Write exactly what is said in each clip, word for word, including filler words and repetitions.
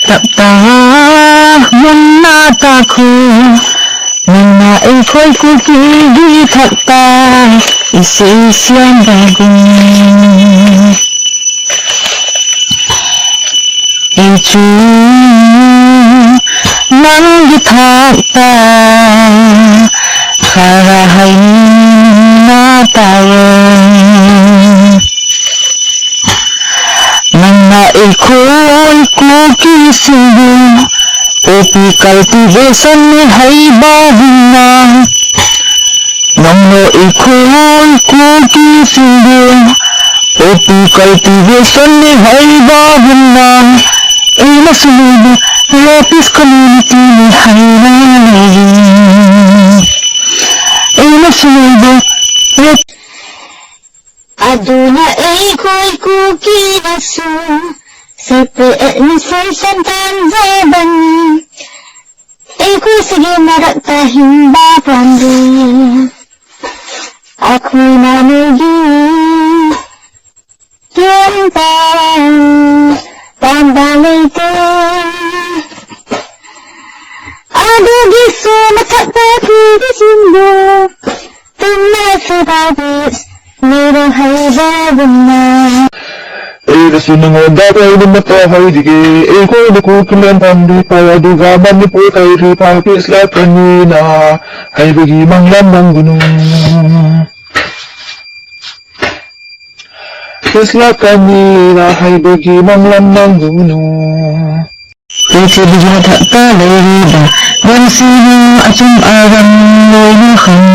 Tapta munna ta khu, munna ei khoi Kuki di thakta, isei siam ba gung. Ei chu nang di thakta, khara hai na ta wo. Nangma ei khoi Kuki singbu, poppy cultivation ni hai ba vin na. Nangma ei khoi Kuki singbu, poppy cultivation ni hai ba vin na. Ei na sumui bu, Rapist community ni hai na na. Ei na sumui bu, Rapist Aduna ei khoi Kuki na su, separate administration tan ja bani. Ei khoi sigi marak ta himba pandi. Akhui na negi, kiam ta, pamba leite. Adu gisu mathak ta Kuki singbu. Tumna survives, mera hai ba bunna. Ei da suna ngo da ta ni mata hai dige, ei khoi ni Kuki len tan di pa ya du ga man ni po tai ri pa ke sla ta ni na, hai ba gi mang lam mang gunu. Ke sla ta ni na, hai ba gi mang lam mang gunu. Tete bijing thak ta lei ri ba, bang si na achum arang lei na khang.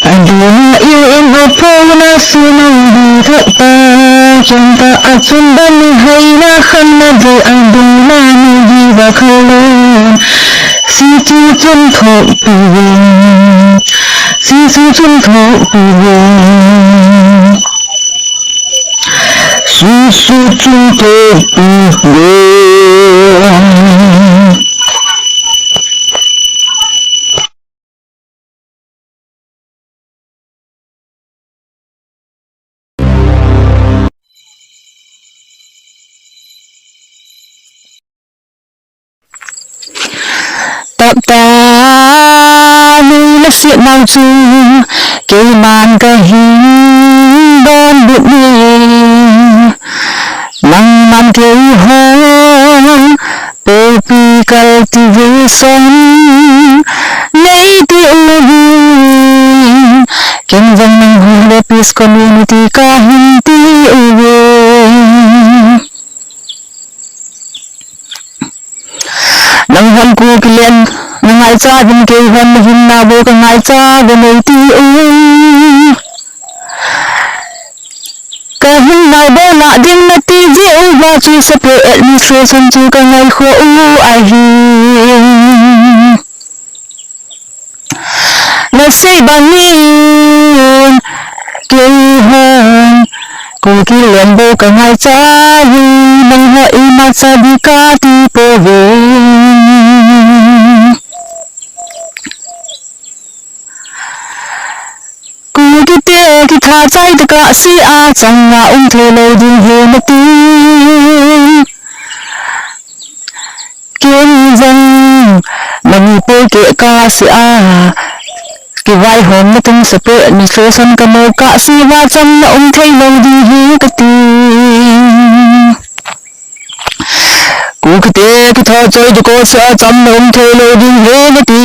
Aduna U N O po na su na di thak ta, chum ta achum ba ni hai na khang na de aduna ni di ba khalon. Si chu chun thok pi yin, si chu chun thok pi yin. Su su chung te pi yen. Tapta nu na si nang chu, keiman ka hin don but ni. Nangman kei hon, poppy cultivation nei ti uvin. Ken jong nang hon Rapist community ka hin ti uvin. Nang hon Kuki len na ngaicha vin, kei hon na hinna bou ka ngaicha ve nei ti u. Ka hinna bou na ding na ti ji uva chu separate administration chu ka ngaikhoh u ahi. Na sei bangin, kei hon Kuki len bou ka ngaicha u, nang hon imacha di ka ti pouve. Kuki te kitha chai tah a si a chang a um thei lou ding ahi nati. Ken jong Manipur keh kah a si a, kivaihomna tung separate administration ka mu kah a si uva chamna um thei lou ding ahi kati. Kuki te kitha chai tah a si a chamna um thei lou ding ahi nati.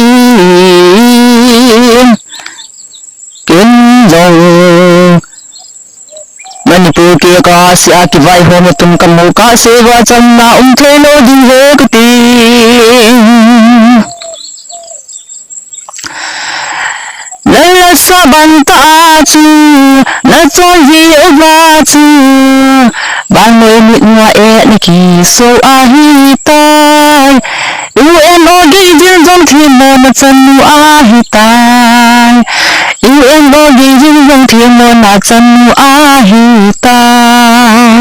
Ken jong Manipur keh kah a si a kivaihomna tung ka mu kah a si uva chamna um thei lou ding ahi kati. Lal Lal Sabang ta a chu, na chon hi uva chu, vannoi mit nga e na kiso ahi tai. U N O gei jin jong themmo na chanu ahi tai. U N O gei jin jong themmo na chanu ahi tai.